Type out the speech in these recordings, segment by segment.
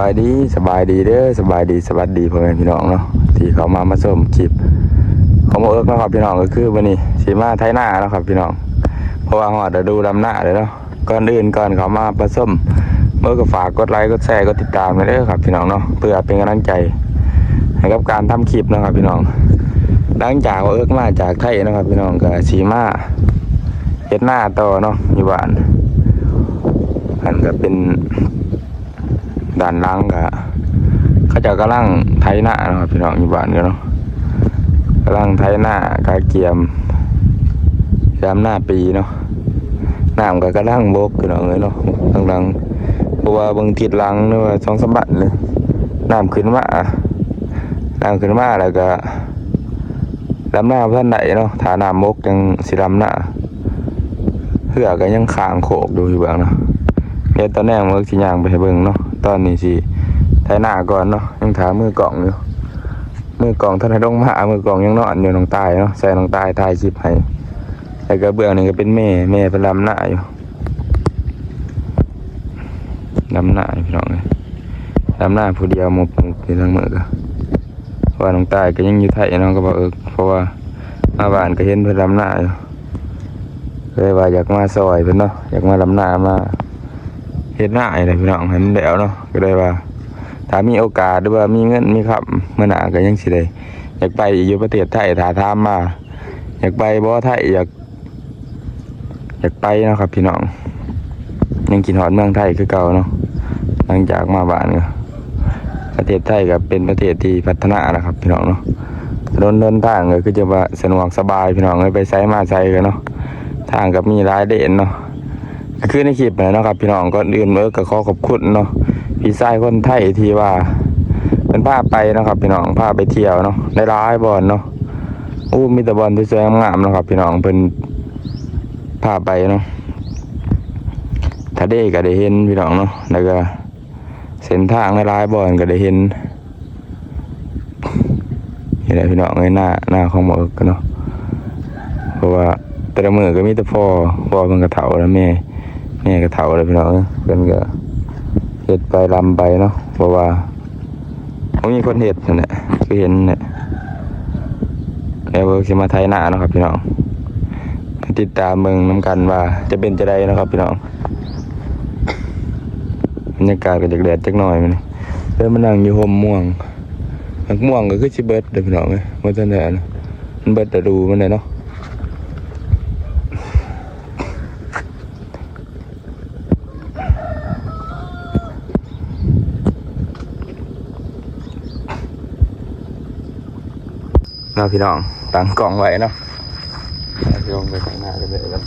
ສະບາຍດີ ສະບາຍດີເດີ ສະບາຍດີ ສະຫວັດດີພໍ່ແມ່ພີ່ນ້ອງເນາະ ທີ່ເຂົ້າມາ ມາຊົມຄລິບຂອງໝໍເອິກເນາະຄັບພີ່ນ້ອງ. ກໍຄືມື້ນີ້ຊິມາໄຖນາເນາະຄັບພີ່ນ້ອງ ເພາະວ່າຮອດລະດູດຳນາແລ້ວເນາະ. ກ່ອນອື່ນ ກ່ອນເຂົ້າມາຮັບຊົມ ໝໍເອິກກໍຝາກກົດໄລ ກົດແຊ ກົດຕິດຕາມໄວ້ເດີຄັບພີ່ນ້ອງເນາະ ເພື່ອເປັນກຳລັງໃຈໃຫ້ກັບການທຳຄລິບເນາະຄັບພີ່ນ້ອງ. ຫຼັງຈາກໝໍເອິກມາຈາກໄທເນາະຄັບພີ່ນ້ອງ ກໍຊິມາເຮັດນາຕໍ່ເນາະ ຢູ່ບ້ານ. ອັນກໍເປັນ ດ້ານຫຼັງກະ ເຂົາເຈົ້າກຳລັງໄຖນາເນາະພີ່ນ້ອງ ຢູ່ບ້ານກັນເນາະ ກຳລັງໄຖນາກະກຽມດຳນາປີເນາະ. ນ້ຳກະກຳລັງບົກພີ່ນ້ອງເອີຍເນາະ ທາງຫຼັງ ເພາະວ່າເບິ່ງທິດຫຼັງ ຫຼືວ່າສອງສາມບ້ານນີ້ ນ້ຳຂຶ້ນມາ ນ້ຳຂຶ້ນມາແລ້ວກະ ດຳນາບໍ່ທັນໄດ້ເນາະ ຖ້ານ້ຳບົກຈັ່ງຊິດຳນາ. ເຮືອກໍຍັງຄ້າງໂຄກຢູ່ ຢູ່ເບື້ອງເນາະ. ດຽວຕອນແລງເບິ່ງ ຊິຍ່າງໄປໃຫ້ເບິ່ງເນາະ. ຕອນນີ້ຊິໄຖນາກ່ອນເນາະ ຍັງຖ້າມືກ້ອງຢູ່ ມືກ້ອງທັນໄດ້ລົງມາ ມືກ້ອງຍັງນອນຢູ່ ນ້ອງຕາຍເນາະ ໃສ່ນ້ອງຕາຍຖ່າຍຄລິບໃຫ້. ແລ້ວກໍເບື້ອງນີ້ກໍເປັນແມ່ ແມ່ເພິ່ນດຳນາຢູ່ ດຳນາຢູ່ພີ່ນ້ອງເອີຍ ດຳນາຜູ້ດຽວ ໝົບໆ ຢູ່ທາງມືກໍ ເພາະວ່ານ້ອງຕາຍກໍຍັງຢູ່ໄທເນາະ ກໍບໍ່ເອິກ ເພາະວ່າມາບ້ານກໍເຫັນເພິ່ນດຳນາຢູ່ ກໍເລີຍວ່າຢາກມາຊ່ອຍເພິ່ນເນາະ ຢາກມາດຳນາ ມາເຮັດນາໃຫ້ແຫຼະພີ່ນ້ອງ ໃຫ້ມັນແລ້ວເນາະ. ກໍເລີຍວ່າຖ້າມີໂອກາດ ຫຼືວ່າມີເງິນມີຄຳ ມື້ໜ້າກໍຍັງຊິໄດ້ ຢາກໄປອີກຢູ່ປະເທດໄທ ຖ້າຖາມມາ ຢາກໄປບໍ່ໄທ ຢາກ ຢາກໄປເນາະຄັບພີ່ນ້ອງ ຍັງຄິດຮອດເມືອງໄທຄືເກົ່າເນາະ. ຫຼັງຈາກມາບ້ານກໍ ປະເທດໄທກໍເປັນປະເທດທີ່ພັດທະນາແລ້ວຄັບພີ່ນ້ອງເນາະ. ຖະໜົນຫົນທາງກໍຄືຈະວ່າສະດວກສະບາຍພີ່ນ້ອງເອີຍ ໄປໃສມາໃສກໍເນາະ ທາງກໍມີຫຼາຍເລນເນາະ. ກໍຄືໃນຄລິບນັ້ນແຫຼະເນາະຄັບພີ່ນ້ອງ. ກ່ອນອື່ນເອີກກໍຂໍຂອບຄຸນເນາະ ພີ່ຊາຍຄົນໄທທີ່ວ່າເພິ່ນພາໄປເນາະຄັບພີ່ນ້ອງ ພາໄປທ່ຽວເນາະ ຫຼາຍໆບ່ອນເນາະ. ໂອ້ ມີແຕ່ບ່ອນທີ່ສວຍງາມໆເນາະຄັບພີ່ນ້ອງ ເພິ່ນພາໄປເນາະ. ທະເລກໍໄດ້ເຫັນພີ່ນ້ອງເນາະ ແລ້ວກໍເສັ້ນທາງຫຼາຍໆບ່ອນກໍໄດ້ເຫັນ. ນີ້ແຫຼະພີ່ນ້ອງເອີຍ ນາ ນາຂອງໝໍເອິກເນາະ ເພາະວ່າແຕ່ລະມື້ກໍມີແຕ່ພໍ່ ພໍ່ເພິ່ນກໍເຖົ້າແລ້ວ ແມ່ ແມ່ກໍເຖົ້າແລ້ວພີ່ນ້ອງເອີຍ. ເພິ່ນກໍເຮັດໄປລຳໄປເນາະ ເພາະວ່າ ບໍ່ມີຄົນເຮັດຫັ້ນແຫຼະ ຄືເຫັນແຫຼະ. ແລ້ວເບິ່ງຊິມາໄຖນາເນາະຄັບພີ່ນ້ອງ ໄປຕິດຕາມເບິ່ງນຳກັນວ່າຈະເປັນຈັ່ງໃດເນາະຄັບພີ່ນ້ອງ. ບັນຍາກາດກໍຈັກແດດຈັກໜ້ອຍມື້ນີ້ ເດີນມານັ່ງຢູ່ຮົ່ມມ່ວງ ໝາກມ່ວງກໍຄືຊິເບິດເດີພີ່ນ້ອງເອີຍ ບໍ່ທັນໄດ້ອັນ ມັນເບິດລະດູມັນແລ້ວເນາະ. ເນາະພີ່ນ້ອງ ຕັ້ງກ້ອງໄວ້ເນາະ ລົງໄປຂ້າງໜ້າກັນເລີຍເນາະ.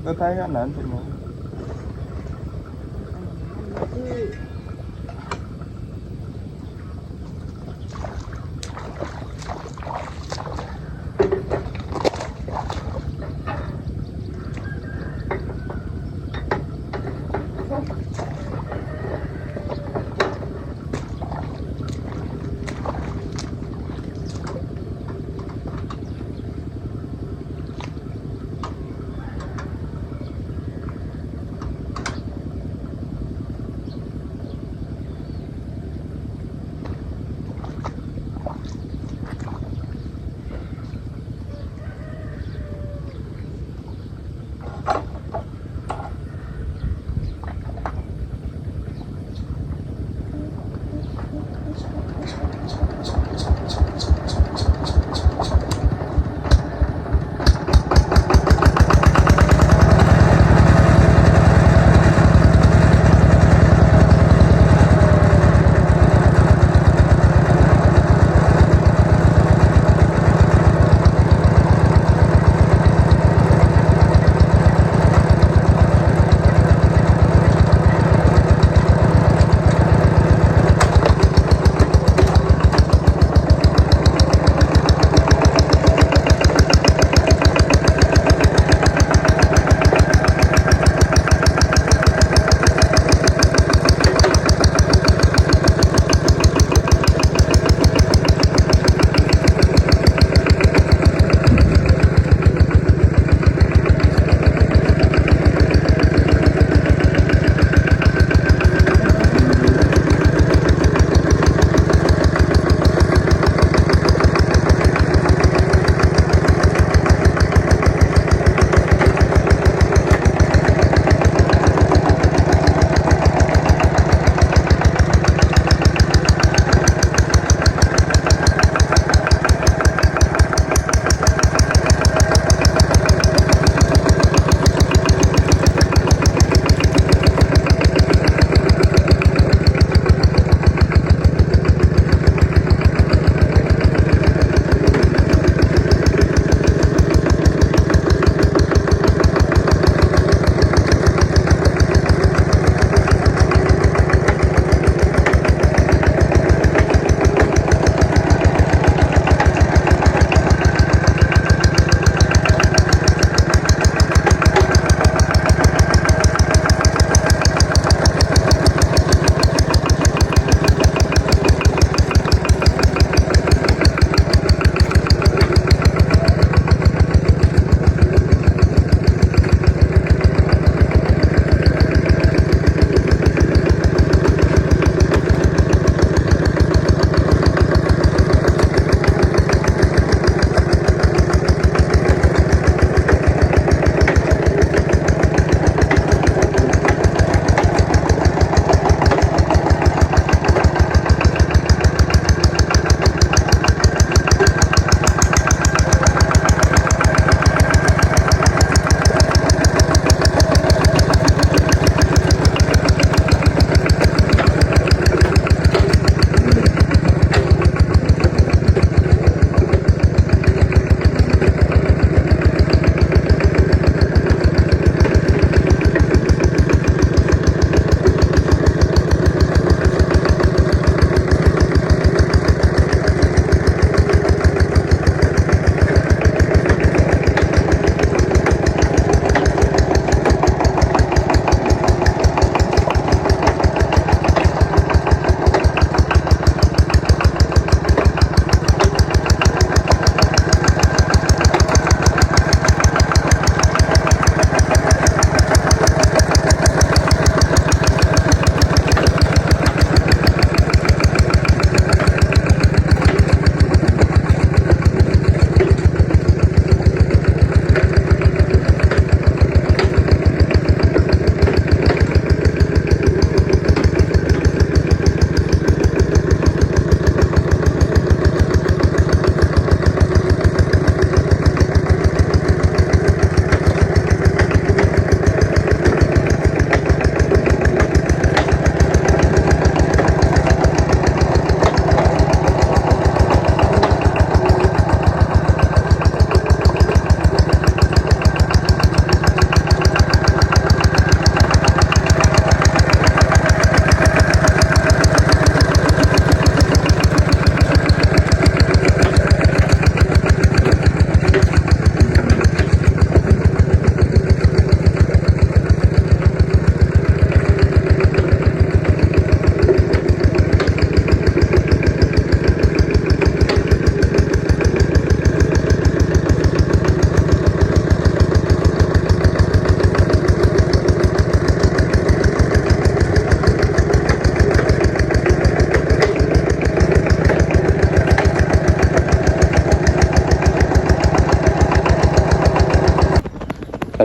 ລົດໄຖຄັນນັ້ນເປັນຫຍັງ? ເ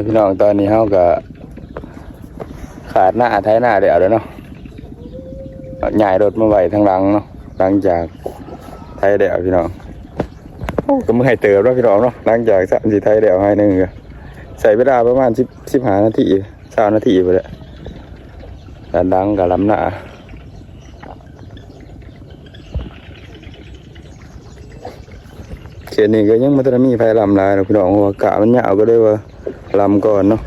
ພີ່ນ້ອງ ຕອນນີ້ເຮົາກໍຂາດນາ ໄຖນາແລ້ວເດ້ເນາະ ຍ້າຍລົດມາໄວ້ທາງຫຼັງເນາະ ຫຼັງຈາກໄຖແລ້ວພີ່ນ້ອງ. ໂອ້ ກໍເມື່ອຍເຕີບແລ້ວພີ່ນ້ອງເນາະ ຫຼັງຈາກສາມສີ່ໄຖແລ້ວ ໄຮ່ໜຶ່ງກໍໃຊ້ເວລາປະມານສິບ ສິບຫ້ານາທີ ຊາວນາທີພຸ້ນແຫຼະ. ດ້ານຫຼັງກໍລຳນາ. ເຂດນີ້ກໍຍັງບໍ່ທັນໄດ້ມີໃຜລຳຫຼາຍດອກພີ່ນ້ອງ ເພາະວ່າກ້າມັນຍາວ ກໍເລີຍວ່າລຳກ່ອນເນາະ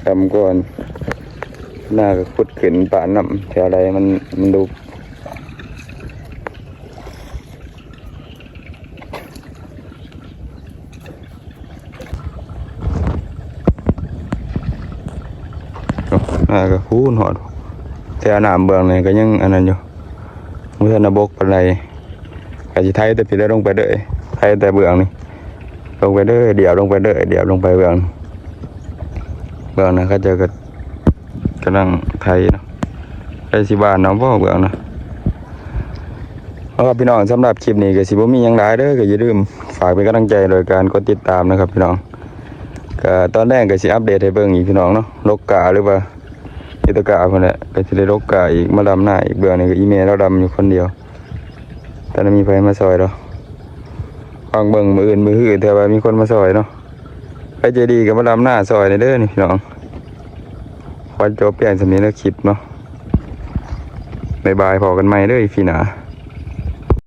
ລຳກ່ອນ. ນາກໍຂຸດຂຶ້ນປານນ້ຳ ແຖວໃດມັນ ມັນດຸ. ອ່າ ກໍຄູນຮອດ ແຖວນ້ຳເບື້ອງນີ້ກໍຍັງອັນນັ້ນຢູ່ ບໍ່ທັນໄດ້ບົກປານໃດ. ກໍຊິໄຖແຕ່ພີ້ແຫຼະ ລົງໄປເລີຍ ໄຖແຕ່ເບື້ອງນີ້ ລົງໄປເລີຍ ດຽບລົງໄປເລີຍ ດຽບລົງໄປເບື້ອງ ເບື້ອງນັ້ນເຂົາເຈົ້າກໍ ກຳລັງໄຖເນາະ ໃກ້ຊິບານເນາະ ບໍ່ເບື້ອງນະ. ເອົາລະພີ່ນ້ອງ ສຳລັບຄລິບນີ້ກໍຊິບໍ່ມີຫຍັງຫຼາຍເດີ ກໍຢ່າລືມຝາກເປັນກຳລັງໃຈໂດຍການກົດຕິດຕາມນະຄັບພີ່ນ້ອງ. ກໍຕອນແລງກໍຊິອັບເດດໃຫ້ເບິ່ງອີກພີ່ນ້ອງເນາະ ລົກກ້າຫຼືວ່າເຮັດຕະກ້າພຸ້ນແຫຼະ ກໍຊິໄດ້ລົກກ້າອີກ ມາດຳນາອີກ. ເບື້ອງນີ້ກໍອີ່ແມ່ລາວດຳຢູ່ຄົນດຽວ ແຕ່ບໍ່ມີໃຜມາຊ່ອຍດອກ. ຟັງເບິ່ງມື້ອື່ນມື້ຮື ເທື່ອວ່າມີຄົນມາຊ່ອຍເນາະ ໃຜໃຈດີກໍມາດຳນາຊ່ອຍແດ່ເດີນີ້ພີ່ນ້ອງ. ຂໍຈົບພຽງສ່ຳນີ້ເດີຄລິບເນາະ ບາຍບາຍ ພໍ້ກັນໃໝ່ເດີອີພີໜ້າ.